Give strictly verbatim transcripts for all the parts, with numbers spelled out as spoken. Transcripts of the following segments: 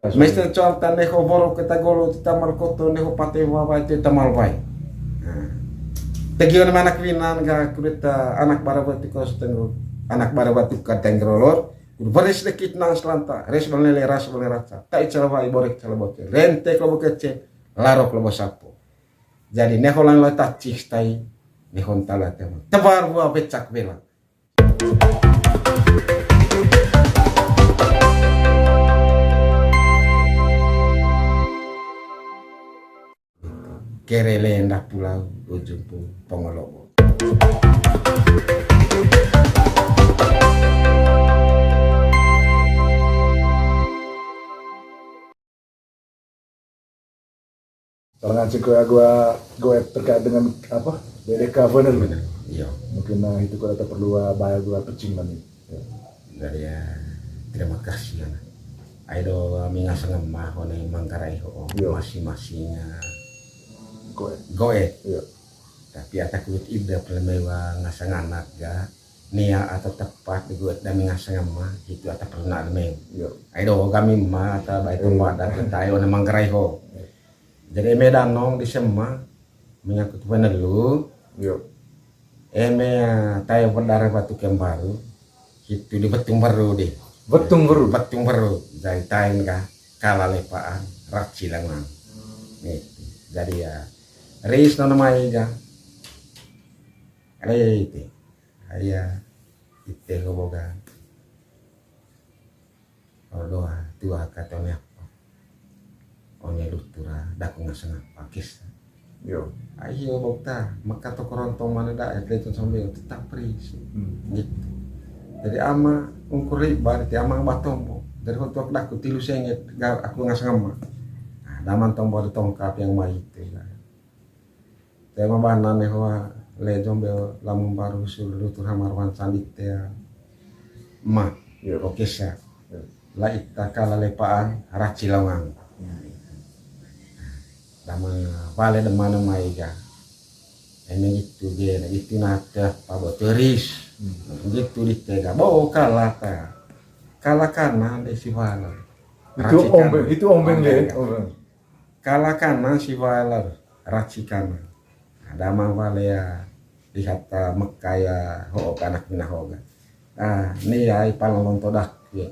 Mester conta neho boro keta golo ti tamal koto, neho pate wawa ti tamal wai. Nah. Tegi ona anak winan ga kudeta anak bara watu ko setenggo, anak bara watu ka tengrolor. Kudu beres dekit nang selanta, res bang lele ras bang raca. Tak ical wai borek cal boce. Rentek lobo kece, larok lobo sapo. Jadi neho lang lo tacih tai, neho ntala tema. Tebar bua becak bela. Kere lenda pulau ujung pu pongolobo. Tolong aja gua, gua, gua terkait dengan apa? B D K Vanelu. Iya. Mungkin, nah, itu gua ada perlu, ah, bayar gua pecing nanti. Ya. Jadi ya, terima kasih ya. Ai do ami ngasang ema ho ne Manggarai ho, iya, masing-masingnya goe. Goe. Iya. Tapi ata kulit ida pelemewa ngasang anak ga. Nia ata tepat di guet dami ngasang ema, itu ata pernah demi. Iya. Ai do kami ema ata baik, iya, tempat dan ketai ona Manggarai ho. Iya. Jadi eme danong di sema, menyangkut Vanelu. Iya. Eme, ah, tai berdarah batu kembaru, itu di Betung Beru deh. Betung Beru? Betung Beru, jadi tain ga, kala lepaan, raci langang. Gitu. Jadi ya, ris no namai ga. Ada itu. Aya, ite ho boga. Oro doa, tua kata one apa? One lutura, daku ngasang apa, kisa. Yo. Ayo, bokta, maka to korontong mana da, et leton sambil tetap ris. Hmm. Gitu. Jadi ama, ungkur riba, ti ama batombo. Dari waktu aku daku tilu senget, ga, aku ngasang ama. Nah, daman tombo ada tongkap yang mai itu, ya. Tema bana ne hoa le jombe lamun baru sulu lutur hamar wan sandi tea. Ma, iya, oke sa. Iya. La ita kala lepaan, raci langang. Hmm. Dama bale demana mai ga. Eme gitu ge, na gitu na te apa bo teris. Hmm. Gitu di tega. Bo kala ta. Kala kana de si bala. Itu raci ombeng, kana. Itu ombeng ge, ombeng ga. Ombeng. Kala kana si walar raci kana. Ada ma wale ya lihat, ah, Mekah ya ho ka anak mina ho ga. Ah, ni ya ipal lonto dah. Ye.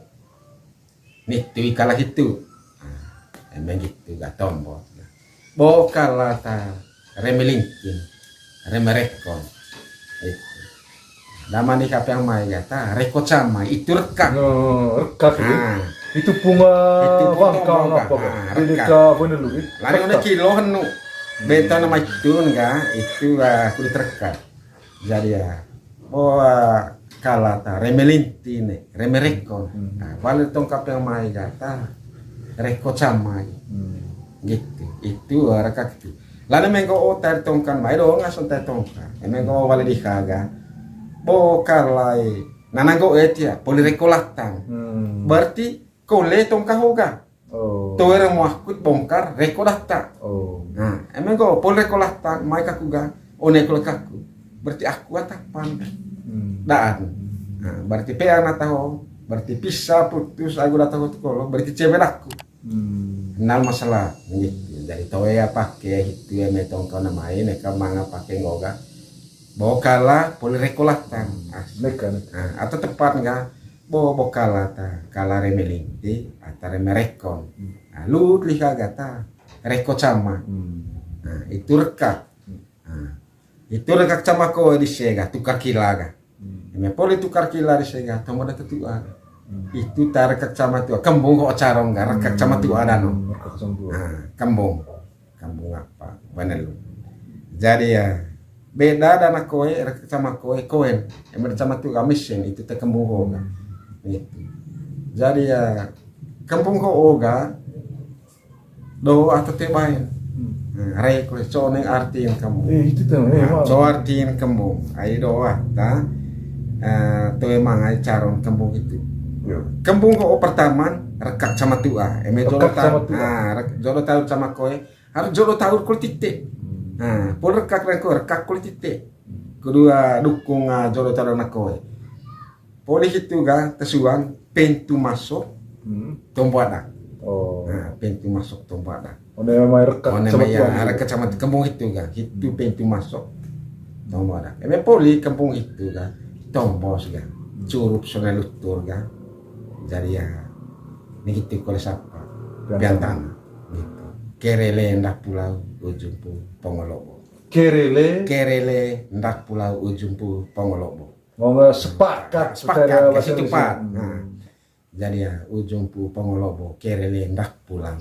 Ni tu kala hitu. Ah, emang gitu ga tombo. Bo kala ta remelingkin, remerekon. Itu. Dama ni kape yang mai kata, reko cama, itu rekak. No, rekak itu. Ah. Itu bunga, itu bunga bangkang apa, ah, rekak. Lari rekak. Kilo henu. Hmm. Beta nama itu enggak, itu, ah, kulit rekak. Jadi ya, oh, ah, kala ta, remelinti nih, remerekon. Hmm. Nah, balik tong kape yang mai kata, reko cama. Hmm. Gitu, itu, ah, rekak itu. Lana mengko otar tongkan mai do ngasong tai tongkan. Mengko wale di kaga. Bo kalai. Nana go etia, poli rekolatan. Hmm. Berarti kole tongka hoga. Oh. Tower mo akut bongkar, reko data. Oh. Nah, emang go poli rekolatan, mai kaku ga, one kole kaku. Berarti aku atapan. Hmm. Daan. Nah, berarti pea na tahu, berarti pisah putus, aku data ho tu kolo, berarti cewek aku. Hmm. Nal masalah, gitu. Jadi towe ya pake, itu ya metong kau namai, neka manga pake ngoga. Bo kala, poli rekolatan. Hmm. Ah. Neka, neka. Ah, atau tepat enggak? Bo, bo kala ta, kala remelinti, atau remerekon. Hmm. Nah, lut liha gata, reko cama. Hmm. Nah, itu rekak. Hmm. Nah, itu rekak cama ko di sega, tukar kila ga. Hmm. Eme poli tukar kila di sega, tomo da tetua. Hmm. Itu ta rekak cama tua, kembung ko carong ga, rekak cama tua dano. Hmm, rekak cama tua. Nah, kembung. Kembung apa? Vanelu. Jadi ya, beda dana koe, rekak cama koe, koen. Eme cama tua, mesin, itu te kembung ko ga. Hmm. Itu. Jadi ya, kembung ko oga, do atau te baen. Hmm. Nah, rek le, co neng artiin kembung. Eh, itu tuh, eh, nah, co artiin kembung. Ai do ah, ta. Eh, to emang ai caron kembung itu. Ya. Kembung ko pertama, rekak cama tua. Eme jodo ta-, cama tua. Ah, rek-, jodo taur cama koe. Harus jodo taur kul tite. Hmm. Nah, pol rekak rek ko, rekak kul tite. Hmm. Kedua, dukung, ah, jodo taur anak koe. Poli hitu ga, tesuan, pentu maso, hmm, tombo anak. Oh. pintu masuk Tombo Adak. One mai rekat. One mai ya, rekat sama kampung itu kan. Itu pintu masuk Tombo Adak. Eme poli kampung itu kan. Tombo sih kan. Curup Sungai Lutur kan. Jadi ya, ini gitu kalau siapa. Piantana. Gitu. Kerele ndak pulau ujung pu Pongolobo. Kerele. Kerele ndak pulau ujung pu Pongolobo. Ngomong sepakat. Sepakat, secara bahasa Indonesia. Nah. Jadi ya, ujung pu Pongolobo, Kerele ndak pulang.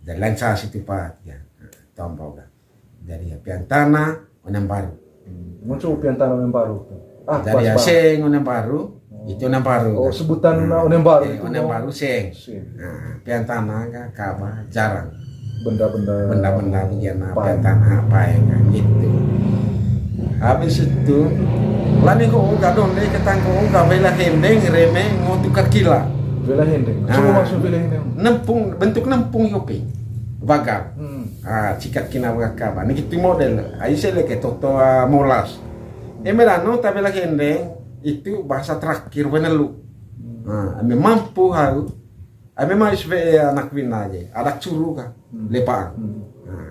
Jadi lansa situ pat ya, Tombo kan. Jadi ya, Piantana, Onembaru. Muncul Piantana, Onembaru. Ah, jadi ya, seng Onembaru, itu Onembaru. Oh, sebutan Onembaru itu. Onembaru seng. Nah, Piantana kan kaba jarang. Benda-benda. Benda-benda begini, Piantana apa ya kan gitu. Habis itu, lani ko uga donde ketangko uga bela hendeng reme ngo tukar kila. Bela hendeng. Coba maksud bela hendeng. Nempung, bentuk nempung yopi. Bagal. Ah, cikat kina bagal kaba. Ini gitu model. Ai sele ke toto, ah, molas. Eme lano ta bela hendeng itu bahasa terakhir wenelu. Nah, eme mampu hau. Eme mais be anak wina aja. Adak curu ka. Lepaan. Nah.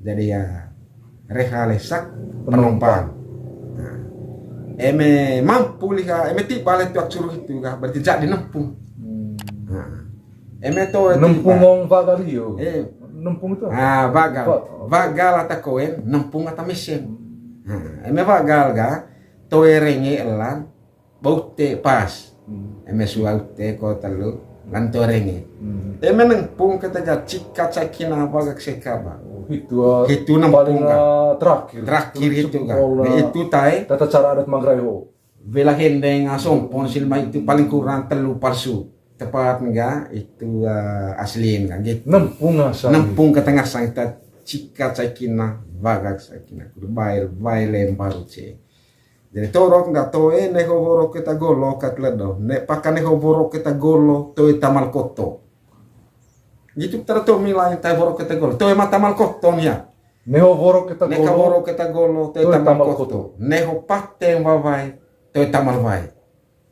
Jadi ya, reha lesak penumpang. Nah, eme mampu liha, eme tiba le tuak suruh itu kah, berarti jadi nempung. Nah, eme to nempung ngong bagal iyo. Eh. Nempung itu. Ah, bagal. Bagal ata koen, nempung ata mesen. Nah, eme bagal ga, toe renge elan, bau te pas. Eme sua ute ko telu, lan toe renge. Eme nempung kata ga cikat sakina bagak sekaba. Oh, hitu, ah, hitu nempung paling, ah, terakhir. Terakhir itu kan. Itu tae. Tata cara adat Manggarai ho. Bela hendeng, ah, sompon silma itu paling kurang telu palsu. Tepat enggak itu, ah, aslin kan gitu. Nempung asal. Nempung kata ngasang kita cikat sakina bagak sakina. Kudu bail, bail lempar uce. Jadi torok nda toe neho borok keta golo kat ledo. Ne paka neho borok keta golo toe tamal koto. Gitu tara to milai tai borok keta golo. Toe ma tamal koto nia. Neho borok keta golo. Neho borok keta golo toe tamal koto. Neho pate wawai toe tamal wai.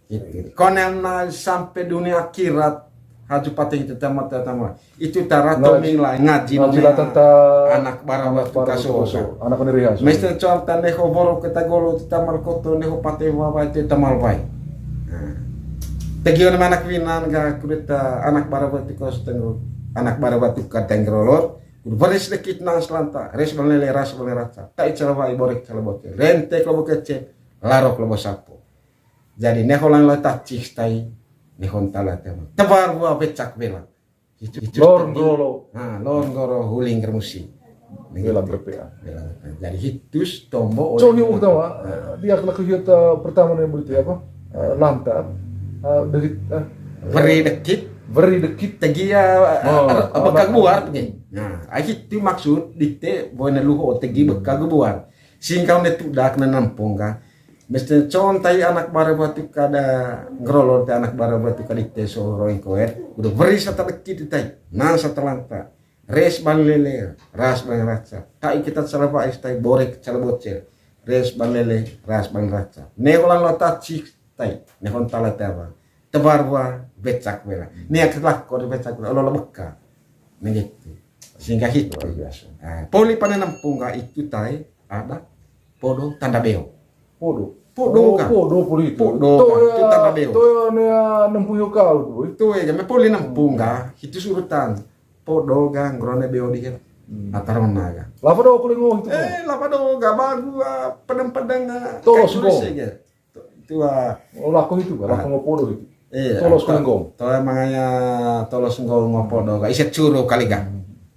Gitu. Konel na sampe dunia akhirat haju pate itu tamat tamat. Itu tara to milai ngaji, ngaji nome la tata anak bara batu kaso. Anak neri haso. Mesti contoh neho borok keta golo tita mal koto neho pate wawai tita mal wai. Nah. Tegi ona anak winan ga kudeta anak bara batu kaso tengro. Anak bara batu ka tengrolor. Kudu beres dekit nang selanta. Res balele ras balele raca. Tai cala wai borek cala bote. Rente kalo bokece. Larok lo bosapo. Jadi neho lang lo tacih tai. Nehon tala tema. Tebar bua becak bela. Lor nggoro. Nah, lor nggoro huling kermusi. Bela berpea. Bela berpea. Jadi hitus tombo. Cohi utama, dia kena kehiut, eh, pertama nih berarti apa? Eh, lanta. Eh, dari, eh, beri dekit. Beri dekit. Tegi ya, eh, eh, bekag buar tegi. Nah, ai hitu maksud dite boy luho tegi bekag buar. Singkau ne tudak ne nampung ka. Mesti contai anak bara batu kada ngerolor te anak bara batu kada ite so roing koet. Udah beri sata dekit tai. Nang sata lanta. Res ban lele, ras ban raca. Tai kita cara bais tai borek cara bocel. Res ban lele, ras ban raca. Neho lan lo tacih tai. Nehon tala taba. Tebar bua becak bela. Nia kelah ko becak bela. Olo lo beka. Nah gitu. Sehingga hitu. Luar biasa. Nah, poli pane nampung ka itu tai ada podo tanda beo. Podo. Podo ka. Podo poli itu. Podo ka. Itu tanda beo. Toya ne nampung yo kau tu. Itu ya, me poli nampung ka. Itu surutan. Podo ka ngrone beo di kan. Atarona ka. Lapa do kuling ngong itu. Eh, lapa do ka bagu, ah, pedang-pedang, ah, tolos go. Itu, ah. Oh, lako itu ka, lako ngo podo itu. Iya, tolos kuling ngong. To emang hanya tolos ngong ngo podo ka. Iset curu kali ka.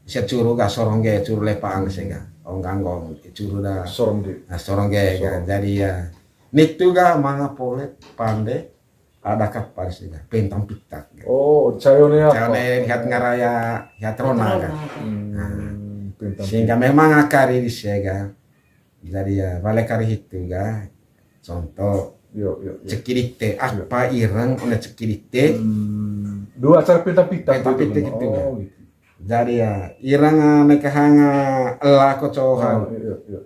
Iset curu ka sorong ge curu lepaan sih ka. Oh, nganggong curu da. Sorong ge. Nah, sorong ge ka. Jadi ya. Nitu ka manga pole pande ada kapal sih ka. Pentang pitak ka. Oh, cayo ne apa? Cayo ne lihat ngaraya, lihat rona ka. Nah, sehingga memang akari di sega. Jadi ya, balik hari itu ga, contoh, cekidite, apa ireng, ona cekidite. Dua acara pita-pita gitu. Pita-pita gitu ga. Jadi ya, ireng, ah, neka hanga, ela kocohan,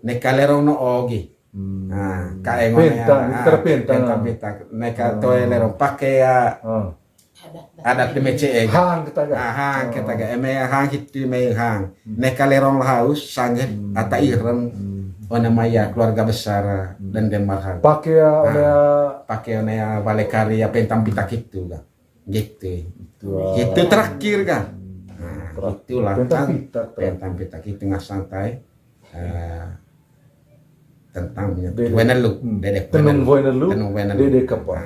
neka lerong no ogi. Nah, kae ngone penta, ya, penta, penta, neka toe lerong pake ya. Adat de mece ega. Hang keta ga. Ah, hang keta ga. Eme hang hitu eme hang. Neka lerong lahaus, sangge ata ireng. Ona mai ya keluarga besar dan Denmark hang. Pake ya, ona ya. Pake ona ya bale kari ya pentang pita hitu ga. Gitu. Itu terakhir ga. Nah, itulah pentang pita. Pentang pita hitu ngasang tai. Eh, tentang woi nelu, dede tenung woi nelu, tenung woi nelu. Dede kapa?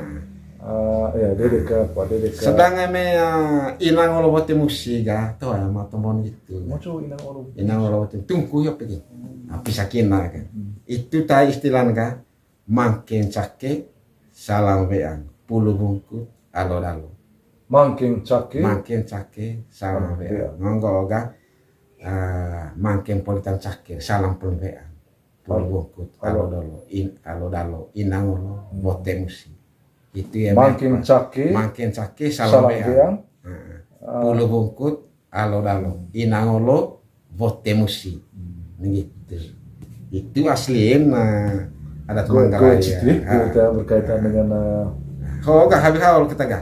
Ah, ya, dede kapa? Dede ka. Sedang eme, eh, inang olo bote musi ga, toh ya, ma tombon gitu. Moco inang olo bote. Inang olo bote, tungku ya pigi. Api sakina kan. Itu tai istilah ga, mangke ncake, salam weang, pulu bungkut, alo dalo. Mangke ncake. Mangke ncake, salam weang. Ngonggo ga, ah, mangke polita ncake, salam pulu weang. Pulu bungkut, alo dalo, in, alo dalo, inang olo, bote musi. Itu ya, mangke ncake, mangke ncake, salam weang. Pulu bungkut, alo dalo, inang olo, bote musi. Gitu. Itu asli, nah, adat Manggarai ya. Kita berkaitan dengan, eh, ho ga habil haul kita ga.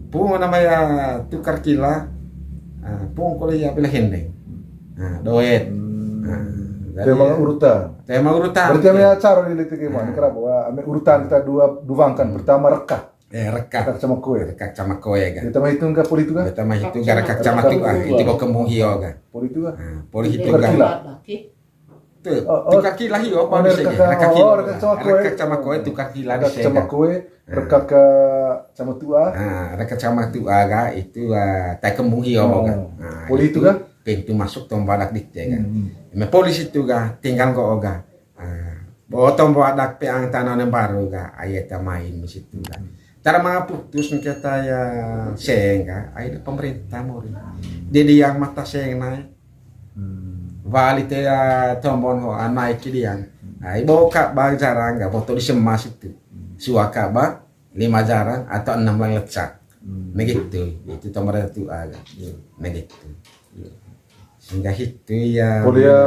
Pung namanya tukar kila, ah, pung kuliah bila hendeng. Nah, doet. Nah, jadi tema urutan. Tema urutan. Berarti ame acara di litik iman, kenapa? Wah, ame urutan kita dua, duangkan. Pertama rekak. Eh, rekak. Rekak sama kue. Rekak sama kue ga. Beta mah hitung ga, poli itu ga? Beta mah hitung ga rekak sama tu'a. Itu bo kembung hio ga. Poli itu ga? Nah, poli hitung ga. Tukar kila. Tuh, tukar kila hio, apa bisa aja. Rekak hio. Rekak sama kue, tukar kila bisa ga. Rekak sama kue, rekak sama tu'a. Nah, rekak sama tu'a ga, itu, ah, tai kembung hio ga. Nah, poli itu ga? Pintu masuk tombo adat dite ga. Eme poli situ ga, tinggal ko ga. Ah, bo tombo adat peang tanah nem baru ga, aye ta main di situ ga. Tara manga putus ni keta ya seng ga, aye de pemerintah mori. Jadi yang mata seng naik. Wali te ya tombon ho, ah, naik ki diang. Ai bo ka ba jarang ga, boto di semas itu. Sua ka ba, lima jarang atau enam lang lecak. Nah gitu, itu tombo adat tu'a ga. Nah gitu. Sehingga hitu ya. Kalau ya,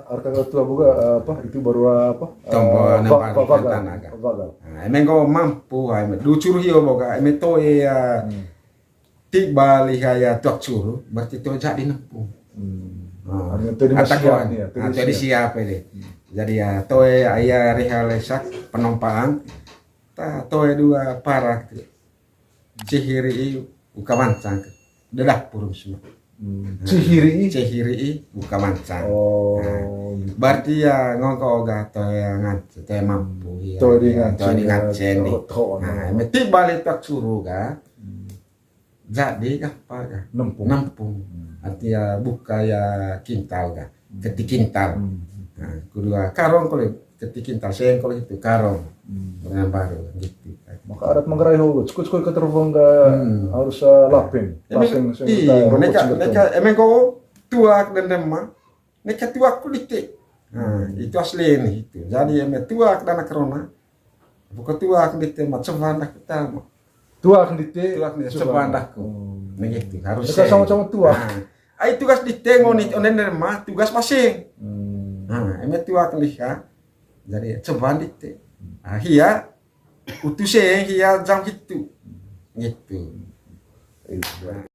arta kata apa, apa, itu baru apa? Tombo, eh, nang va-, baru va-, vagal, tanah ga. Vagal. Nah, eme nggo mampu, ah, eme ducur hio bo ga, eme toe ya. Tiba liha ya tuak curu, berarti toe jadi nempu. Nah, artinya toe di siap nih ya, toe di siap ya deh. Jadi ya toe ya, ya reha lesak, penompaan. Ta toe dua parak. Cihiri i uka mancang. Dedak purum semua. Cihiri i? Cihiri i uka mancang. Oh, gitu. Berarti ya ngongko ga toe ngance, toe mampu ya. Toe di ngance, toe di ngance nih. Nah, eme tiba liha tuak curu ga. Jadi apa ga? Nempung. Nempung. Arti ya buka ya kintal ga. Keti kintal. Nah, kedua karong kalau keti kintal, seng kalau itu karong. Permen baru gitu. Maka adat Manggarai ho, cukup-cukup keterpung ga harus, eh, lapin. Eme, lapin, seng, iya, neka, neka, eme ko tuak dan demma, neka tuak kulite. Nah, itu asli nih itu. Jadi eme tuak dan corona, buka tuak kulite ma ceban dah kita ma. Tuak kulite, tuak kulite ceban dah ku. Nah, gitu. Harus neka sama-sama tuak. Nah, ai tugas dite ngoni onen ma tugas masing. Nah, eme tuak liha. Jadi ceban dite. Nah, hia utus e hia jam hitu. Gitu. Iya.